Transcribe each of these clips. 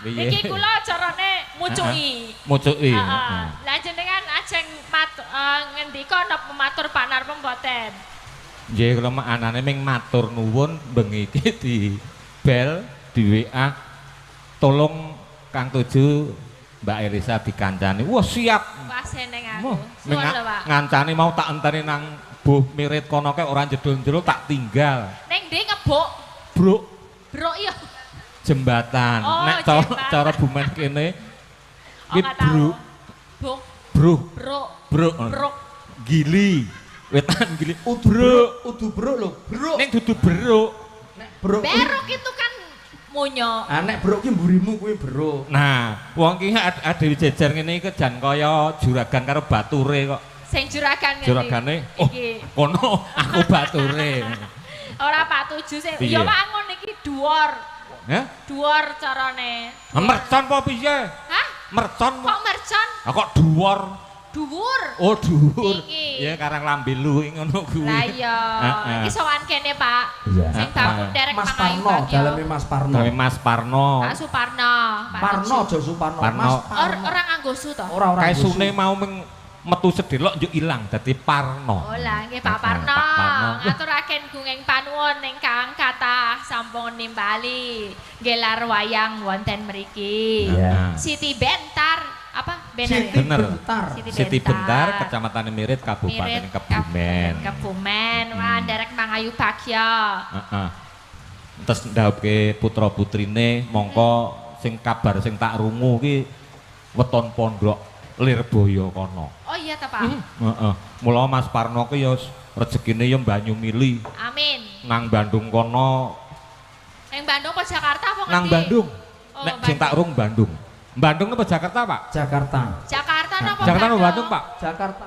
Iki kula carane mucuki. Mucuki. Heeh. Lah jenengan ajeng ngendika napa matur Pak Narmo mboten? Nggih kula anane ming matur nuwun bengi iki di bel di WA tolong Kang Tuju Mbak Elisa dikancani. Wah siap. Wah seneng aku. Suwun lho Pak. Ngancani mau tak enteni nang Buh Mirit kono kae ora jedul-jedul tak tinggal. Ning ndi ngebuk? Bruk. Bruk iya. Jembatan. Oh, nek cara bumen kene iki bruk. Buk. Bruk. Bruk. Bruk. Bruk. Gili. Wetan gili. Bruk. Udu bruk lho, bruk. Ning dudu bruk. Nek bruk. Beruk itu kan munyok. Ah nek bruk ki mburimu kuwi bruk. Nah, wong ki adewe jejer ngene iki jan kaya juragan karo bature kok. Sing juragan ngene. Juragane oh kono aku bature. Ora Pak Tuju sing ya wangun iki dhuwur. Hah? Dhuwur carane. Mercon apa piye? Hah? Mercon. Kok mercon? Lah kok dhuwur? Dhuwur. Oh, dhuwur. Ya karang lambelu ngono kuwi. Lah iya. Iki sowan kene, Pak. Sing bakul derek Mas Parno, daleme Mas Parno. Daleme Mas Parno. Pak Suparno. Parno aja Suparno. Mas Parno. Ora nganggo su to? Ora ora. Kaesune mau meng metu sedelok njuk ilang dadi Parno. Oh lah nggih Pak Parno. Ngaturaken gunging panuwun ingkang kathah sampun nimbali gelar wayang wonten mriki. Siti Bentar apa? Bener ya? Bener. Siti Bentar, Kecamatan Mirit, Kabupaten Kebumen. Kebumen. Wah nderek mangayu bagya. Heeh. Terus ndhawuhke putra-putrine mongko sing kabar sing tak rungu ki weton pondok Lirboyo kono. Oh iya ta Pak. Heeh. Mula Mas Parno ki ya rezekine ya banyu mili. Amin. Nang Bandung kono. Nang Bandung apa Jakarta apa ngendi? Nang Bandung. Oh, nek sing tak rung Bandung. Bandung apa Jakarta, Pak? Jakarta. Jakarta napa Jakarta apa Bandung, Pak? Jakarta.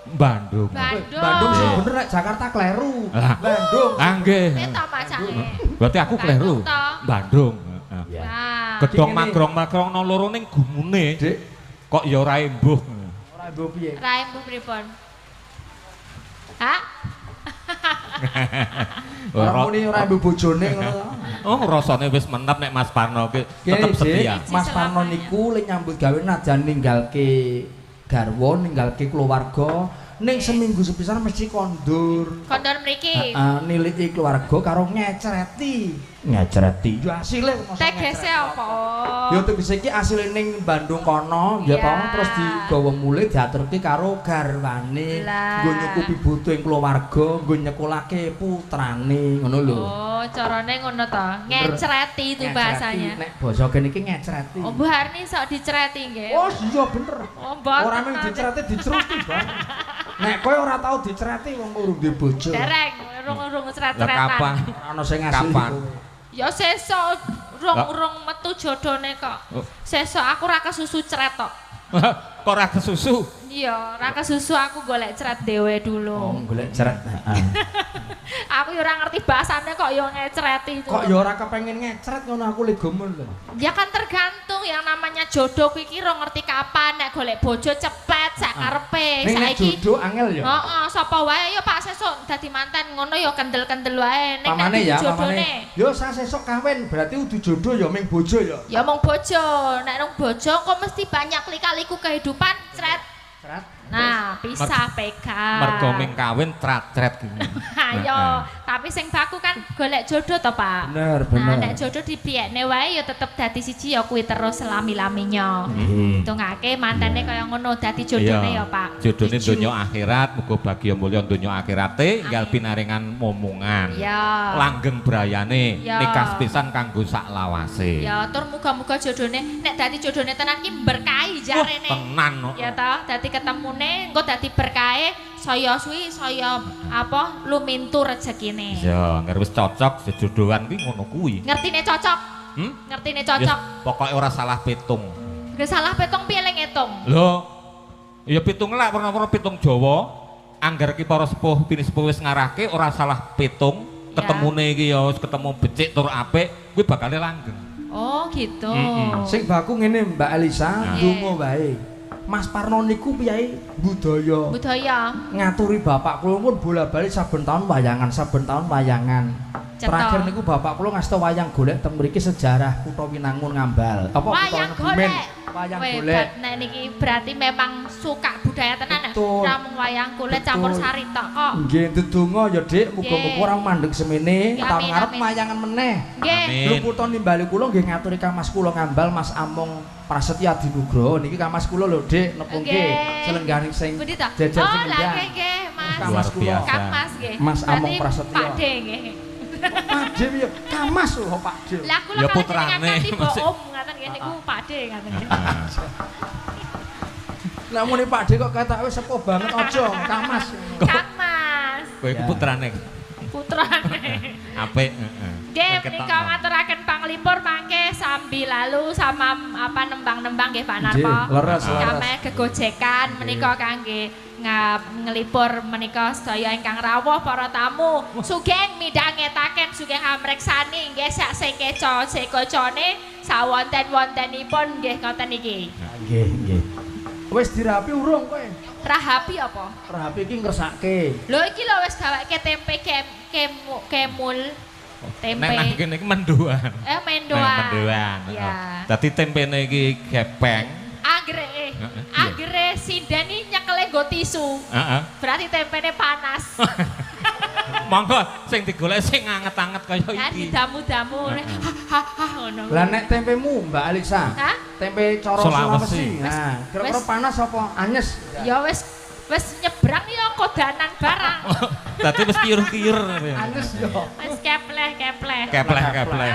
Bandung. Bandung. Bandung sing bener nek Jakarta kleru. Bandung. Ah nggih. Eta macane. Berarti aku kleru. Bandung. Heeh. Gedhong magrong-magrong nang loro ning gumune. Dik. Kok ya ora embuh. Ora embuh piye? Ora embuh pripun? Hah? Ora muni ora embuh bojone ngono to. Oh, rasane wis menep nek Mas Parno ki tetep setia. Mas Parno niku le nyambut gawe najan ninggalke garwa, ninggalke keluarga, ning seminggu sepisan mesti kondur. Kondur mriki. Heeh, niliki keluarga karo ngecreti. Ngecreti. Ya asile mosok. Tegese apa? Ya tegese iki asile ning Bandung kono, ya to, terus digawa mulih diaturke karo garwane, nggo nyukupi butuhe keluarga, nggo nyekolahke putrane, ngono lho. Oh, carane ngono to. Ngecreti itu bahasanya. Nek basa kene iki ngecreti. Oh, Bu Harni sok dicereti nggih. Oh, iya bener. Oh, mboten. Ora mung dicereti, diceruti, Bang. Nek kowe ora tau dicereti wong urung duwe bojo. Dereng, urung-urung ceret-ceretan. Lah kapan? Ana sing ngasih. Kapan? Ya sesuk urung metu jodone kok. Sesuk aku ora kesusu ceret kok. Kok ora kesusu? Iya, ora kesusu aku golek ceret dhewe dulu. Oh, golek ceret. Heeh. Aku ya ora ngerti bahasane kok ya ngecereti itu. Kok ya ora kepengin ngecret ngono aku le gumun lho. Ya kan tergantung yang namanya jodoh kuwi ki ora ngerti kapan nek golek bojo cepet sak karepe. Saiki jodoh angel ya. Heeh, sapa wae ya Pak sesuk dadi manten ngono ya kendel-kendel wae. Ning nek ya, jodone. Yo sak sesuk kawin berarti udu jodoh ya ming bojo ya. Ya mung bojo. Nek nang bojo kok mesti banyak lika-liku kehidupan cret. Cret. Nah, pisah pegang. Mergo ming kawin trat-tret gini. Ayo, tapi sing baku kan golek jodoh to, Pak. Bener, bener. Nah, nek jodoh dipiyekne wae ya tetep dadi siji ya kuwi terus selami-laminya. Hitungake mantene kaya ngono dadi jodone ya, Pak. Jodone donya akhirat, muga bagya mulya donya akhirate enggal pinaringan momongan. Iya. Langgeng brayane, nikah pisan kanggo sak lawase. Ya, tur muga-muga jodone nek dadi jodone tenan ki berkahi jarene. Tenan kok. Ya toh, dadi ketemu engko dadi berkahe saya suwi saya apa lumintu rezekine. Iya, angger wis cocok sejodohan kuwi ngono kuwi. Ngertine cocok. Ngertine cocok. Pokoke ora salah pitung. Ora salah pitung piye le ngitung? Lho, ya pitung lak werna-werna pitung Jawa. Angger ki para sepuh pinisepuh wis ngarahke ora salah pitung, ketemune iki ya wis ketemu becik tur apik, kuwi bakale langgeng. Oh, gitu. Sing baku ngene Mbak Elisa, ndonga wae. Mas Parno niku piyai budaya. Budaya. Ngaturi bapak kula pun bola-bali saben tahun wayangan, saben tahun wayangan. Terakhir niku bapak kula ngasta wayang golek teng mriki sejarah Kutha Winangun Ngambal. Apa wayang golek? Wayang golek. Nek niki berarti memang suka budaya tenan. Ora mung wayang golek campur sari tok kok. Nggih, ndedonga ya Dik, muga-muga ora mandeg semene, taun ngarep wayangan meneh. Nggih. Luput nimbali kula nggih ngaturi Kang Mas kula Ngambal Mas Among Prasetya Adinugroho niki Kang Mas kula lho Dik nepungke selengganing sing jejer sing ngendang. Oh, nggih Mas. Mas kula. Kang Mas nggih. Mas Among Prasetya. Pak D nggih. Pak D ya Kamas lho Pak D. Lah kula ya putrane tiba om ngaten nggih niku Pak D ngaten nggih. Lah muni Pak D kok ketake sepuh banget aja Kamas. Kang Mas. Kowe iku putrane. Putrane. Apik heeh. Nggih menika ngaturaken panglipur mangke sambil lalu sama apa nembang-nembang nggih Pak Narpo. Leres leres. Kame gegojekan menika kangge ngelipur menika sedaya ingkang rawuh para tamu sugeng midhangetaken sugeng amreksani nggih sak sekeca sekocone sawonten-wontenipun nggih ngoten iki. Nggih nggih. Wis dirapi urung kowe? Rahapi apa? Rahapi iki ngresake. Lho iki lho wis gaweke tempe kemul. Tempe. Nek nang kene iki mendoan. Mendoan. Mendoan. Ya. Dadi tempene iki gepeng. Anggere. Anggere sinden iki nyekele nggo tisu. Heeh. Berarti tempene panas. Monggo sing digolek sing anget-anget kaya iki. Kan didamu-damu. Ha ha ngono. Lah nek tempemu Mbak Alisa. Hah? Tempe cara Sulawesi. Nah, kira-kira panas apa anyes? Ya wis wis nyebrang ya kodanan barang. Dadi wis kiyur-kiyur. Anyes yo. Wis kepleh-kepleh. Kepleh-kepleh.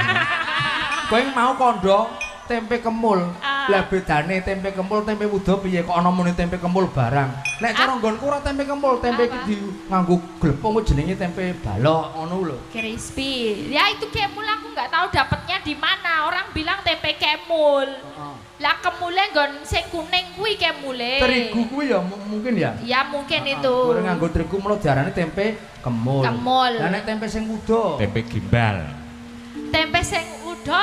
Kowe mau kondo tempe kemul. Lah bedane tempe kemul tempe wuda piye kok ana muni tempe kemul barang. Nek cara nggonku ora tempe kemul, tempe iki di nganggo glepung jenenge tempe balok ngono lho. Crispy. Ya itu kemul aku nggak tahu dapatnya di mana. Orang bilang tempe kemul. Lah kemule nggon sing kuning kuwi kemule. Terigu kuwi ya mungkin ya? Ya mungkin itu. Ora nganggo terigu mula diarani tempe kemul. Kemul. Lah nek tempe sing wuda? Tempe gimbal. Tempe sing wuda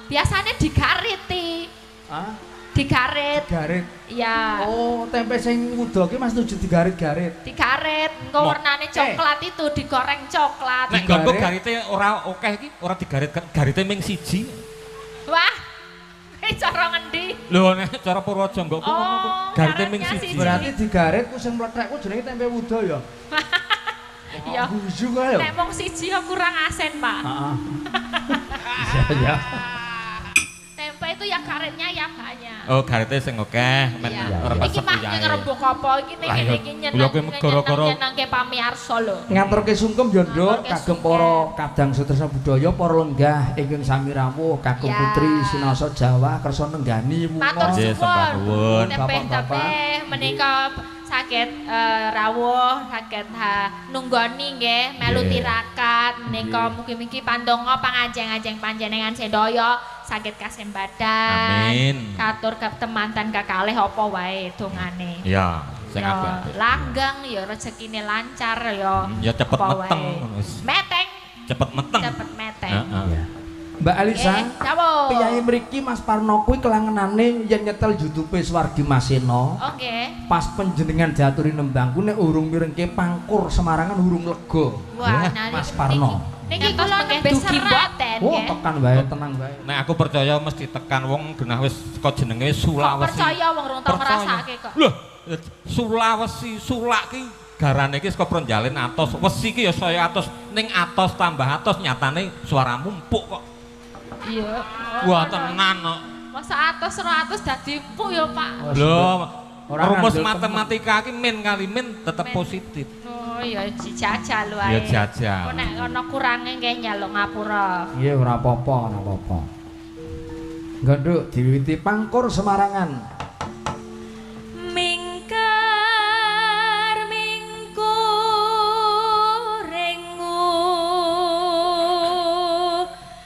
biasanya digariti. Hah? Digarit. Digarit. Iya. Oh, tempe sing wuda ki Mas tuju digarit-garit. Digarit, engko warnane coklat itu digoreng coklat. Nek nggonku garite ora akeh iki, ora digarit, garite ming siji. Wah. Cara ngendi? Lho nek cara Purworejo nggonku ngono ku garite ming siji. Berarti digarit ku sing mlethek ku jenenge tempe wuda ya. Iya. Guyu kae ya. Nek mung siji kok kurang asin, Pak. Heeh. Iya, iya. Tempe itu ya karetnya ya banyak. Oh, karetnya sing akeh men ora iki mah ngrembug apa iki ning kene iki nyenengke pamirsa lho. Ngaturke sungkem ya Nduk kagem para kadang sutresna budaya para lenggah ingkang sami rawuh kagem putri Sinasa Jawa kersa nenggani wunga. Matur suwun. Tepeh-tepeh menika saged rawuh, saged nunggoni nggih melu tirakat menika mugi-mugi pandonga pangajeng-ajeng panjenengan sedaya saged kasembadan. Amin. Katur ketemantan kakalih apa wae dongane. Ya, sing apik. Langgeng ya rezekine lancar ya. Ya cepet meteng. Meteng. Cepet meteng. Cepet meteng. Heeh. Mbak Alisa, piyayi mriki Mas Parno kuwi kelangenane yen nyetel YouTube Swargi Maseno. Oke. Pas panjenengan diaturi nembang ku nek urung mirengke pangkur Semarangan urung lega. Wah, Mas Parno. Niki kula nembe serat. Oh, tekan wae, tenang wae. Nek aku percaya mesti tekan wong genah wis saka jenenge Sulawesi. Percaya wong rung tau ngrasake kok. Loh, Sulawesi, Sulak ki garane iki saka Pronjalen atos. Wesi ki ya saya atos, ning atos tambah atos nyatane suaramu empuk kok. Iya. Wah, tenan kok. Masa atos 100 dadi empuk ya, Pak. Lho, rumus matematika iki min kali min tetep positif. Oh ya dijajal wae. Ya jajal. Kok nek ana kurange nggih njaluk ngapura. Nggih ora apa-apa, ora apa-apa. Nggo Nduk diwiwiti pangkur Semarangan. Mingkar mingkuring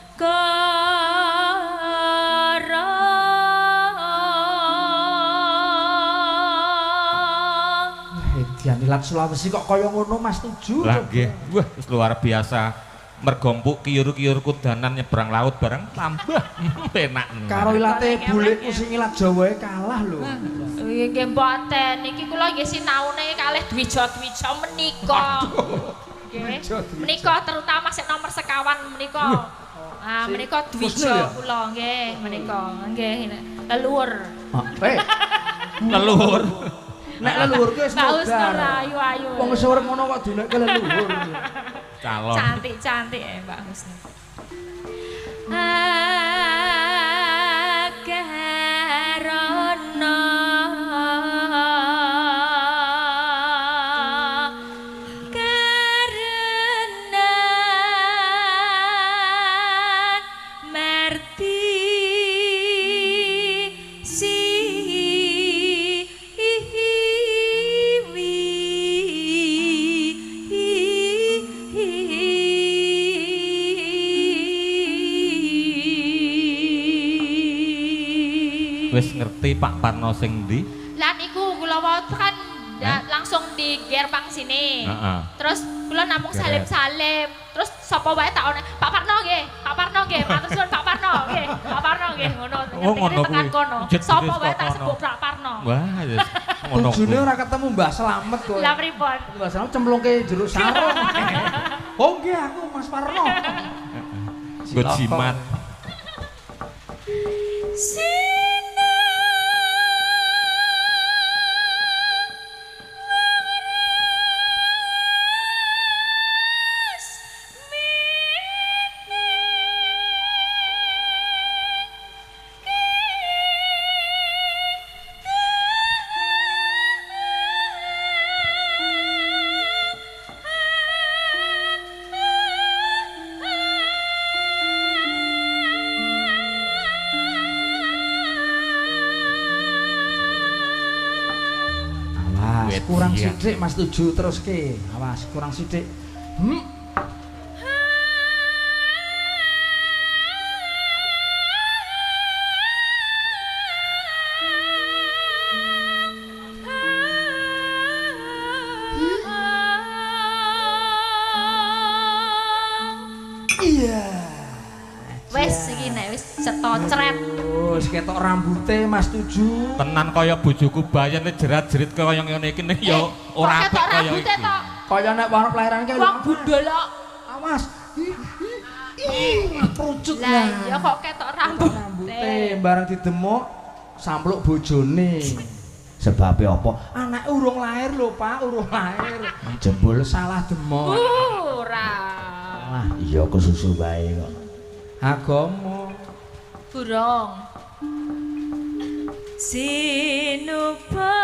ukara. Edian ilat Sulawesi kok kaya ngono Mas Tuju. Lah nggih, wah wis luar biasa. Mergo empuk kiyur-kiyur kudanan nyebrang laut bareng tambah penak. Karo ilate bulikku sing ilat Jawae kalah lho. Nggih mboten, niki kula nggih sinaune kalih dwija-dwija menika. Nggih. Menika terutama sik nomor sekawan menika. Ah menika dwija kula nggih menika. Nggih leluhur. Leluhur. Nek leluhur ku wis modar. Ayu-ayu. Wong wis urip ngono kok dinekke leluhur. Calon. Cantik-cantik ya Mbak Husnul. Akarana karenan merti si Wis ngerti Pak Parno sing ndi? Lah niku kula kan langsung di gerbang sini. Terus kula namung salim-salim. Terus sapa wae tak one, Pak Parno nggih, Pak Parno nggih, matur suwun Pak Parno nggih, Pak Parno nggih ngono. Oh ngono kuwi. Sapa wae tak sebut Pak Parno. Wah, wis ngono. Tujune ora ketemu Mbah Slamet kowe. Lah pripun? Mbah Slamet cemplungke jero sarung. Oh nggih aku Mas Parno. Nggo jimat. Kurang sithik Mas Tuju terus ke. Awas kurang sithik. Iya. Wes iki nek wis cetha cret. Wis ketok rambute Mas Tuju. Tenan kaya bojoku bayen jerat-jerit kaya ngene iki ning ya ora apik kaya iki. Kaya nek warna pelahiran kae wong bundel kok. Awas. Ih, kerucut. Lah iya kok ketok rambute. Bareng didemuk sampluk bojone. Sebabe apa? Anake urung lahir lho, Pak, urung lahir. Jebul salah demok. Ora. Wah, iya kesusu bae kok. Agama burung. Sinuba